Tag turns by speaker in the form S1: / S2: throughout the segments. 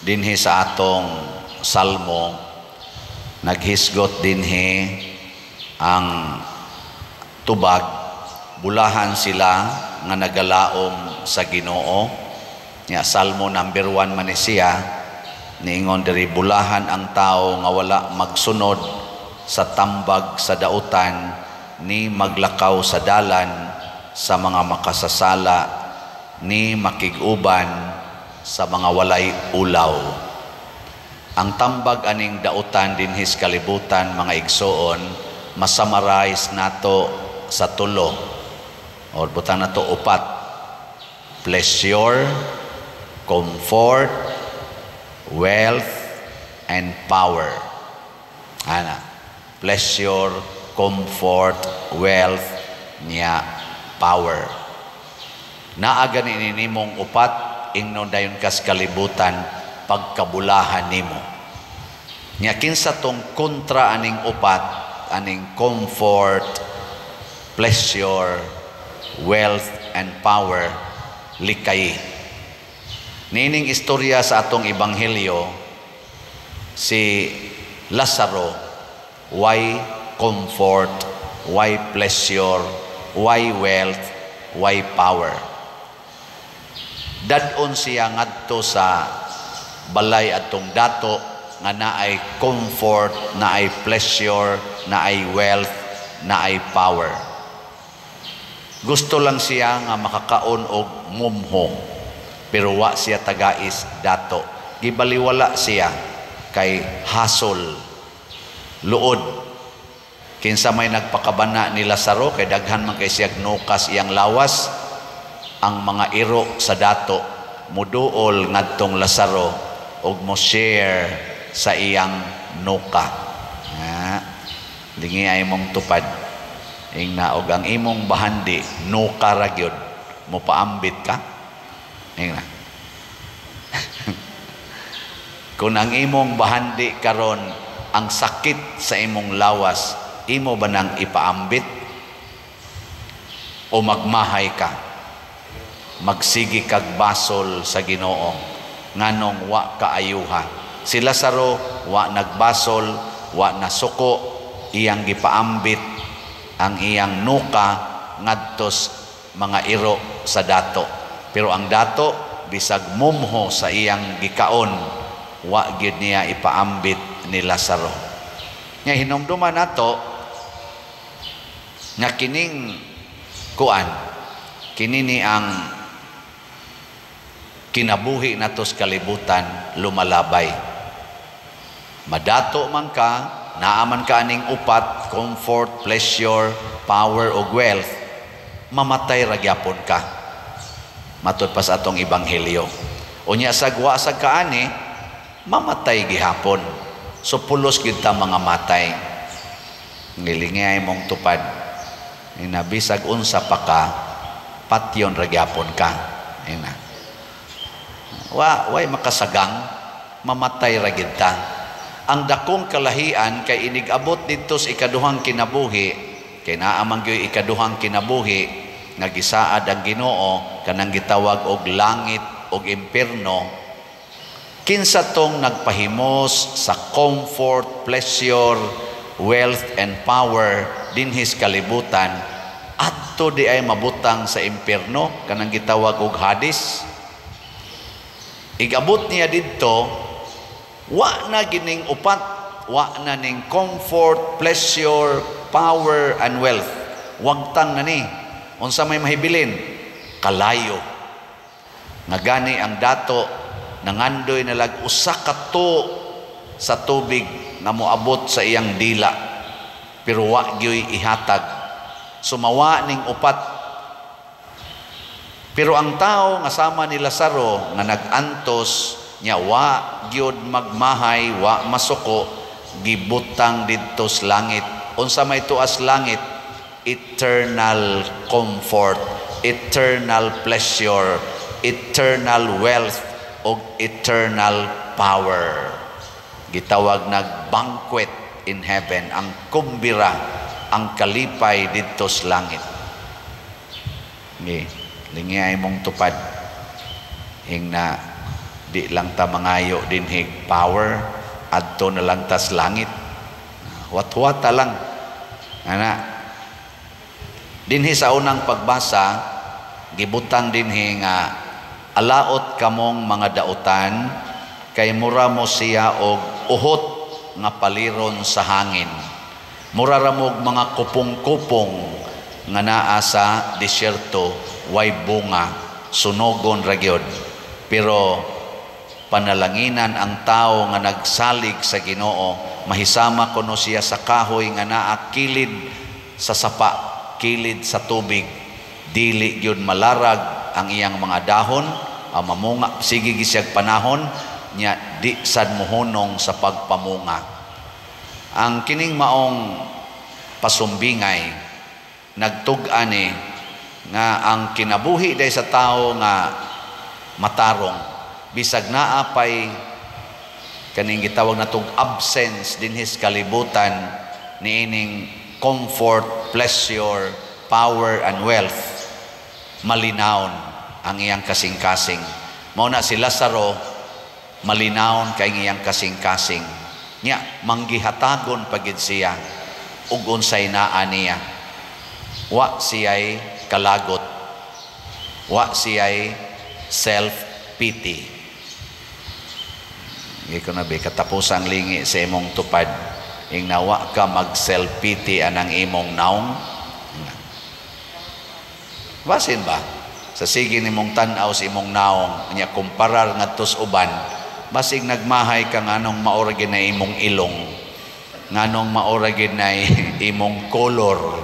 S1: Dinhi sa atong salmo, naghisgot dinhi ang tubag, bulahan sila nga nagalaom sa Ginoo. Nya Salmo number 1 man ni siya, niingon diri, bulahan ang tao nga wala magsunod sa tambag sa dautan, ni maglakaw sa dalan sa mga makasasala, ni makig-uban sa mga walay ulaw. Ang tambag aning dautan dinhi sa kalibutan, mga igsoon, ma-summarize nato sa tulo or butang nato upat: pleasure, comfort, wealth, and power. Ana, pleasure, comfort, wealth, nya power. Naa gani nimong upat, ingnon dayon kas kalibutan, pagkabulahan nimo. Nya kinsa tong kontra aning upat, aning comfort, pleasure, wealth, and power? Likay. Niining istorya sa atong ebanghelyo, si Lazaro, why comfort, why pleasure, why wealth, why power. Dad-on siya ngadto sa balay atong dato nga naay comfort, naay pleasure, naay wealth, naay power. Gusto lang siya nga makakaon og mumho, pero wa siya tagais dato. Gibaliwala siya kay hasol, luod. Kinsa may nagpakabana ni Lazaro, kay daghan man kay siya nukas iyang lawas? Ang mga iro sa dato muduol ngadtong Lazaro og mo share sa iyang nuka. Ha? Lingi ay mong tupad. Ingna og ang imong bahandi nuka ra gyud, mo paambit ka? Ingna. Kung ang imong bahandi karon ang sakit sa imong lawas, imo ba nang ipaambit? O magmahay ka? Magsigi kag basol sa Ginoo nganong wa kaayuha. Si Lazaro wa nagbasol, wa nasuko, iyang gipaambit ang iyang nuka ngadtos mga iro sa dato. Pero ang dato, bisag mumho sa iyang gikaon, wa gyud niya ipaambit ni Lazaro. Nga hinumduman nato nga kining kuan, kini ni ang kinabuhi nato sa kalibutan, lumalabay. Madato man ka, naaman ka aning upat, comfort, pleasure, power ug wealth, mamatay ra gyapon ka. Matud pa sa atong ebanghelyo. Unya sa wa sa kaani, mamatay gihapon. So pulos gyud ta mga matay. Ngilingay mong tupad. Inabisag unsa pa ka, patyon ra gyapon ka. Ina. Wa way makasagang, mamatay ra gyud ta. Ang dakong kalahian kay inig-abot didto sa ikaduhang kinabuhi, kay naa man gyud ikaduhang kinabuhi nga gisaad ang Ginoo, kanang gitawag og langit og impierno. Kinsa tong nagpahimos sa comfort, pleasure, wealth and power dinhi sa kalibutan, adto di ay mabutang sa impierno, kanang gitawag og Hades? Igabot niya didto, wa na gining upat, wa na ning comfort, pleasure, power and wealth. Wagtang na ni. Unsa may mahibilin? Kalayo. Nga gani ang dato nangandoy na lag usa ka sa tubig nga moabot sa iyang dila, pero wa gyoy ihatag. Sumawa ning upat. Pero ang tao nga sama ni Lazaro nga nag-antos nya wa gyud magmahay, wa masuko, gibutang didto sa langit. Unsa may tuas langit? Eternal comfort, eternal pleasure, eternal wealth ug eternal power. Gitawag nag banquet in heaven, ang kumbira, ang kalipay didto sa langit. Ni lingi ay mong tupad. Ing na Di lang ta mangayo dinhig power, adto na lang tas langit. Huwat-huwata lang. Ana. Dinhi sa unang pagbasa, gibutang dinhi nga alaot kamong mga dautan kay mura mo siya og uhot nga paliron sa hangin. Mura ra mo'g mga kupong-kupong nga naa sa disyerto, way bunga, sunogon ra gyud. Pero panalanginan ang tao nga nagsalig sa Ginoo, mahisama kuno siya sa kahoy nga naa kilid sa sapa, kilid sa tubig. Dili gyud malarag ang iyang mga dahon, ang mamunga sige gisiyag panahon nya, di sad mohunong sa pagpamunga. Ang kining maong pasumbingay nagtug-an ni nga ang kinabuhi day sa tao nga matarong, bisag naa pay kaning gitawag natong absence dinhis kalibutan niining comfort, pleasure, power and wealth, malinawon ang iyang kasing-kasing. Mao na si Lazaro, malinawon kay iyang kasing-kasing. Nya manggihatagon pagid siya ug unsay naa niya. Wa siya'y kalagot. Wa siya'y self-pity. Hindi ko na be, katapusang lingi sa imong tupad. Ing nawa ka mag self-pity anang imong naong. Basin ba? Sa sige nimong tan-aw sa imong naong, nya kumparar ngadto sa uban, basig nagmahay ka nganong maura gid na imong ilong, nganong maura gid na imong color,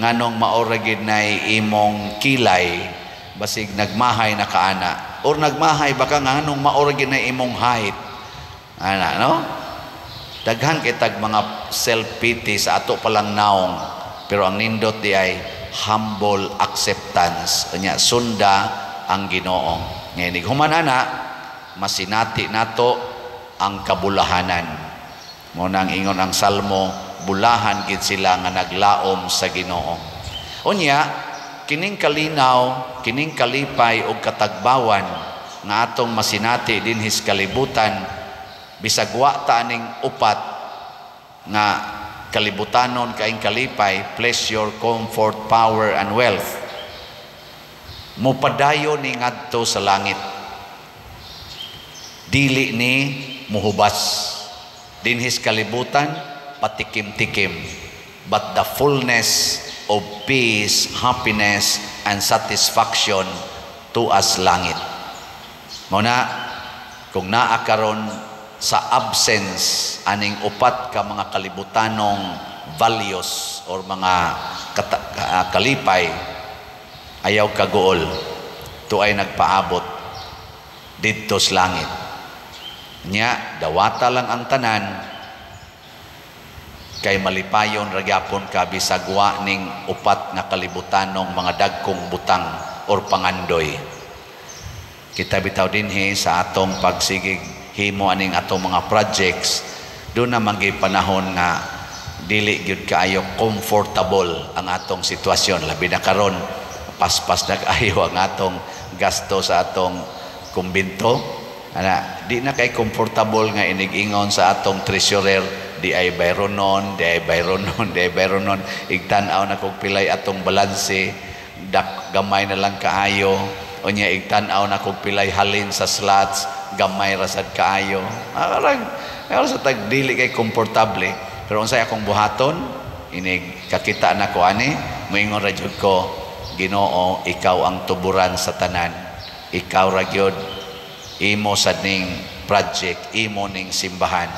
S1: nganong maura gid na imong kilay, basig nagmahay na kaana. Or nagmahay baka nganong maura gid na imong height. Ana, no? Daghan kitag mga self-pity sa ato palang naong, pero ang nindot di ay humble acceptance. Nya sunda ang Ginoo. Ngayon, human ana, masinati nato ang kabulahanan. Mo nang ingon ang Salmo, bulahan gid sila nga naglaom sa Ginoo. Unya, kining kalinaw, kining kalipay og katagbawan nga atong masinati dinhis kalibutan, bisag wa ta aning upat nga kalibutanon kaing kalipay, pleasure, comfort, power and wealth, mupadayon ni ngadto sa langit. Dili ni muhubas. Dinhis kalibutan, patikim-tikim, but the fullness of peace, happiness and satisfaction to us langit. Mao na kung naa karon sa absence aning upat ka mga kalibutanong values or mga kalipay, ayaw kaguol, to ay nagpaabot didto sa langit. Nya dawata lang ang tanan kay malipayon ra gyapon ka bisag wa ning upat nga kalibutanong mga dagkong butang or pangandoy. Kita bitaw dinhi sa atong pagsigig himo aning atong mga projects, do na manggay panahon nga dili gyud kaayo comfortable ang atong sitwasyon, labi na karon paspas na kaayo ang atong gasto sa atong kumbinto. Ana, di na kay comfortable nga inig-ingon sa atong treasurer, di ay bayronon, di ay bayronon, di ay bayronon, igtan-aw na kog pilay atong balanse, dak gamay na lang kaayo. Unya igtan-aw na kog pilay halin sa slots, gamay ra sad kaayo. Arang sa tag dili kay komportable. Pero unsay akong buhaton, inig kakita na ko ani, moingon ra jud ko, Ginoo, ikaw ang tuburan sa tanan. Ikaw ra gyud, imo sad ning project, imo ning simbahan,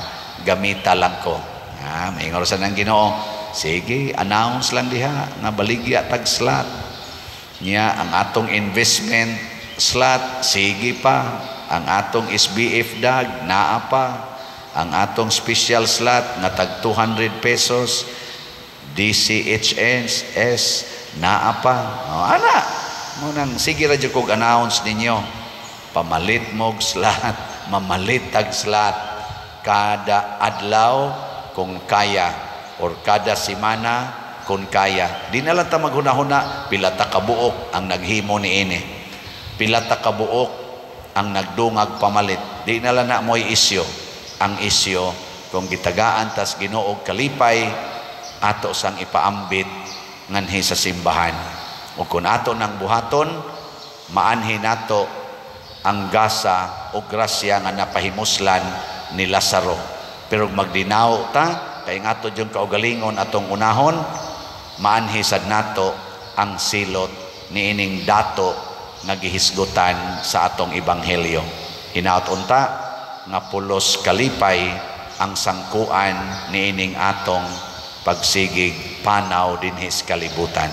S1: gamita lang ko. Ha, moingon ra sad ang Ginoo, sige, announce lang diha nga baligya tag slot. Nya ang atong investment slot, sige pa. Ang atong SBF dag, naa pa. Ang atong special slot nga tag 200 pesos, DCHS, naa pa. O, ana, mo nang sige ra jud kog announce ninyo. Pamalit mog slot, mamalit tag slot kada adlaw kung kaya or kada semana kung kaya. Di na lang ta maghuna-huna pila ta kabuok ang naghimo niini. Pila ta kabuok ang nagdungag pamalit. Di na lang na mo'y isyu. Ang isyu kung gitagaan tas Ginoo og kalipay, ato sang ipaambit nganhi sa simbahan. O kung ato nang buhaton, maanhi nato ang gasa o grasya nga napahimuslan ni Lazaro. Pero magdinaw ta, kay nga ato yung kaugalingon atong unahon, maanhi sad nato ang silot niining dato nga gihisgutan sa atong ebanghelyo. Hinaot unta nga pulos kalipay ang sangkuan niining atong pagsigig panaw dinhi sa kalibutan.